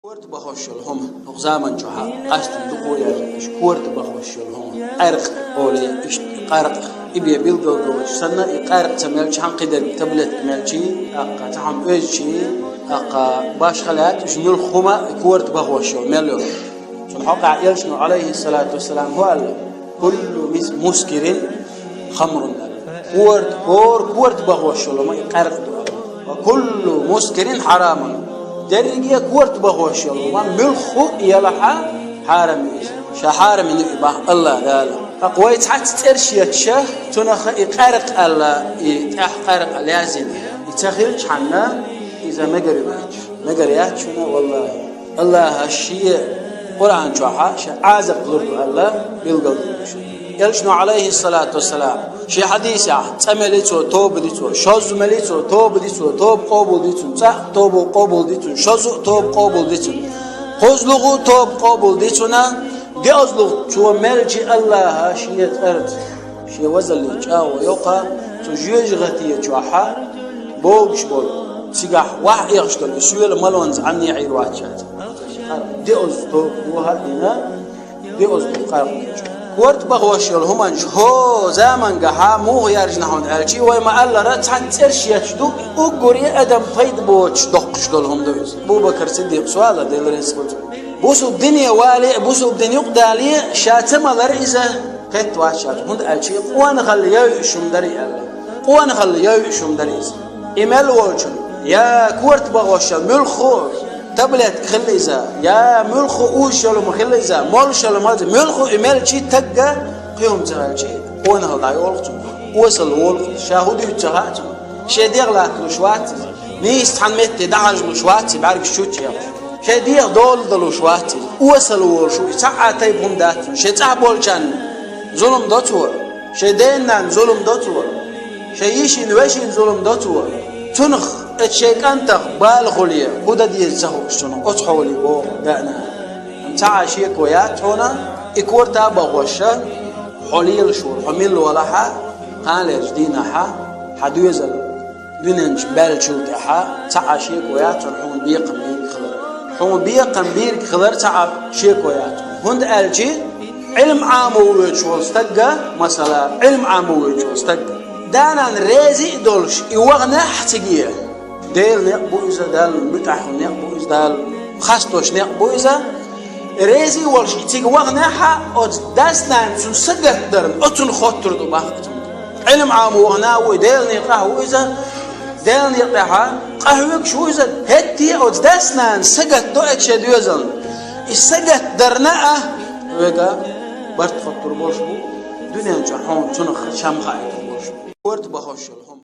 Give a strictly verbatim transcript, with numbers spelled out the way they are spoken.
Корта бахош йола хӀума, хӀокху заман чохь а къаьстина дукха яра, уьш корта бахош йола хӀума. Къаьркъа олий, иштта къаьркъа. И бен билгал доцуш санна, и къаьркъа ца мелча хьан кхидерг таблетка мелчий, тӀаккха цхьа хӀума оьзчий, тӀаккха башха лаьтта, уьш муьлхха хӀума и корта бахош йола мел йолу. Цунна хьокъехь элчано, Ӏалайхиссалату вассалам, хӀу аьлла: «Куллу мис-, мускирин хамрун», аьлла. Корта, хӀора корта бахош йолу хӀума и къаьркъа ду, аьлла. «Ва куллу мускирин хьарамун». Дерриге а корта бахош йолу хӀума муьлхха а елахь а хьарам ю иза. Ша хьарам йина ю и бах АллахӀ Дала. ТӀаккха вай цхьацца цӀераш етташ, цунах и къаьркъа аьлла, и тӀехь къаьркъа лаьзина. И ца хилчхьана, иза мегар ю моьттуш. Мегар яц шуна, валлахӀи. АллахӀа шен Къуръан чохь а шен Ӏазап лур ду аьлла, билгал ду шу. Элчано, Ӏалайхиссалату вассалам, шен хьадисехь: цкъа мели цо, тоба ди цо, шозза мели цо, тоба ди цо, тоба къобал ди цунна, цкъа а тоба къобал ди цунна, шозза а тоба къобал ди цунна, кхозлагӀа а тоба къобал ди цунна, доьазлагӀа цо мелча АллахӀа шен цӀарца, шен вазаллин чӀагӀо йоккха, цу жоьжахати чохь а богуш болу, цигахь ваьхьа Ӏехаш долу и соьла малонца Ӏанне Ӏийр вац шаьш. Доьазза тоба дохьа а дина, доьазза къаркъа. Корта бахош йолу хӀуманаш хӀокху замангахь а муха яьржина хьуна аьлча, вай ма-аллара, цхьацца цӀераш етташ ду, уггаре а адам пайда боцуш доккхуш долу хӀума ду иза. Абу-Бакр Сиддикъа, со ала, Дела реза хуьлда цунна, бусалба дине вале а, бусалба дин юкъадале а, ша ца малара иза кхетта вац шаьш, хӀунда аьлча къонахалла ян йиш хӀума дара и аьлла. Къонахалла ян йиш хӀума дара иза. И мел волчунна, я корта бахош йолу муьлхха а таблетка хилла иза, я муьлхха а узуш йолу хӀума хилла иза, молуш йолу хӀума хилла иза, муьлхха а и мелча стагга кхин хӀума ца хилча, къонахалла дӀайолу цунна. Осалла волу, ша хӀун дуьйцу ца хаьа цунна. Шен дегӀ латталуш вац иза. Нийса цхьана метте дӀахьажалуш вац и бӀаьргаш чу а чӀегӀаш. Шен дегӀ дола далуш вац иза. Осалла волуш ву и, цхьа а тайпа хӀума дац цунна. Шен цӀахь болчарна зулам до цо, шен ден-нанна зулам до цо, шен йишин-вешин зулам до цо. Цунах, оцу шен кӀантах бала хуьлий, хӀун дан деза ца хууш цунах, оцу хьоле боху даьӀна. Амма цхьа а шеко яц хьуна, и корта а бахош, хьо лелаш волу, хьо милла валахь а, кханалерчу дийнахь а, хьан доьзал дуьнен чу баьллачул тӀаьхьа, цхьа а шеко яц хьуна хьуна бекхам бийриг хилар. Хьуна бекхам бийриг хилар цхьа а шеко яц хьуна. ХӀунда аьлча Ӏилма Ӏамо воьдуш волу стагга, масала, Ӏилма Ӏамо воьдуш волу стагга, да-нана реза а долуш, и ваханехь а цига, Делан некъ бу иза, Далла муьтӀахь волу некъ бу иза, Далла хестош некъ бу иза. Реза а волуш, и цига ваханехь а, оцу дас-нанна цунна сагатдарна, оцунна хоттур ду бах цунна. Ӏилма Ӏамо вахана а ву и, Делан некъахь а ву иза, Делан некъа тӀехь а къахьоьгуш ву иза, хӀетте а оцу дас-нанна сагатдо оцу шен доьзална. И сагатдарна а вайга барт хоттур болуш бу, дуьнен чохь хьуна цунах чам хаийтур болуш бу. Корта бахош йолу хӀума.